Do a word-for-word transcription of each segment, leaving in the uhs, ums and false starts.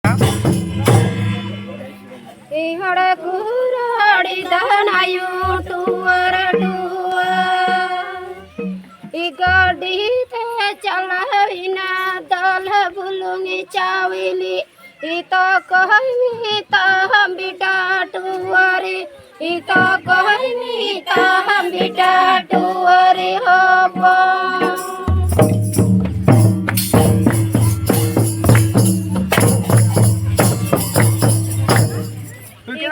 E ᱦᱚᱲ ᱠᱩᱨᱟᱹᱲᱤ ᱫᱟᱱᱟᱭᱩ ᱴᱩᱣᱟᱹᱨ ᱴᱩᱣᱟᱹᱨ᱾ ᱤ ᱜᱟᱹᱰᱤ ᱛᱮ ᱪᱟᱞᱟᱣᱤᱱᱟ ᱫᱟᱹᱞ ᱵᱩᱞᱩᱝ ᱪᱟᱣᱞᱤ᱾ ᱤ ᱛᱚᱠᱚᱭ ᱢᱤ ᱛᱟᱢ ᱵᱮᱴᱟ ᱴᱩᱣᱟᱹᱨᱤ᱾ ᱤ ᱛᱚᱠᱚᱭ ᱢᱤ ᱛᱟᱢ ᱵᱮᱴᱟ ᱴᱩᱣᱟᱹᱨᱤ ᱦᱚᱯᱚᱱ᱾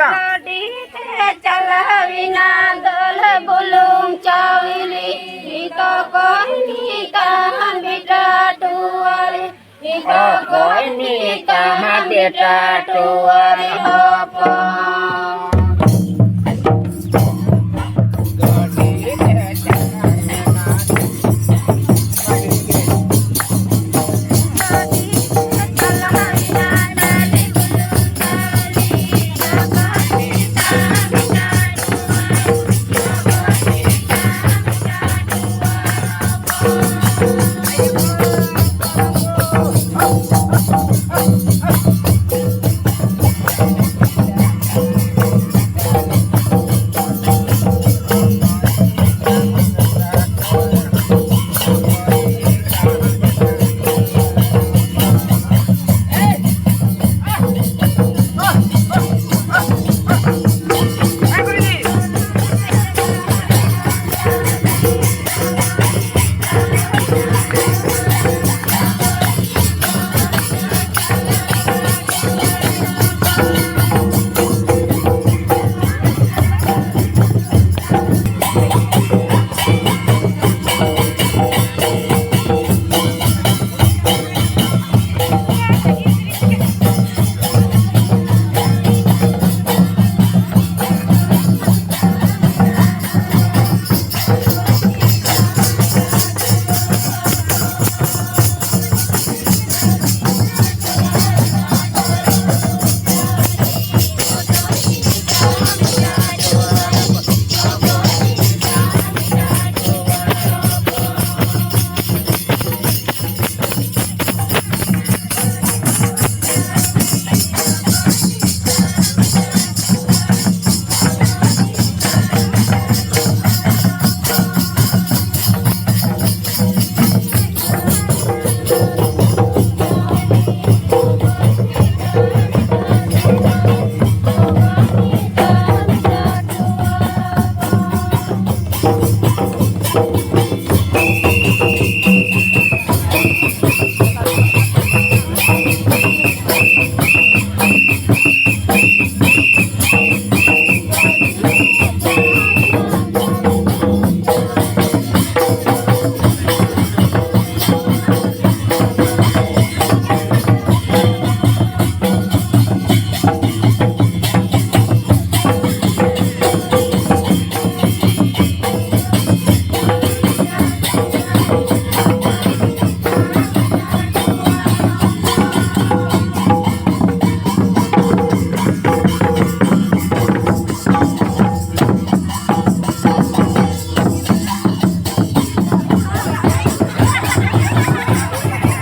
ᱜᱟᱹᱰᱤ ᱛᱮ ᱪᱟᱞᱟᱣᱤᱱᱟ ᱫᱟᱹᱞ ᱵᱩᱞᱩᱝ ᱪᱟᱣᱞᱤ᱾ ᱤ ᱛᱚᱠᱚᱭ ᱢᱤ ᱛᱟᱢ ᱵᱮᱴᱟ ᱴᱩᱣᱟᱹᱨᱤ᱾ ᱤ ᱛᱚᱠᱚᱭ ᱢᱤ ᱛᱟᱢ ᱵᱮᱴᱟ ᱴᱩᱣᱟᱹᱨᱤ ᱦᱚᱯᱚᱱ᱾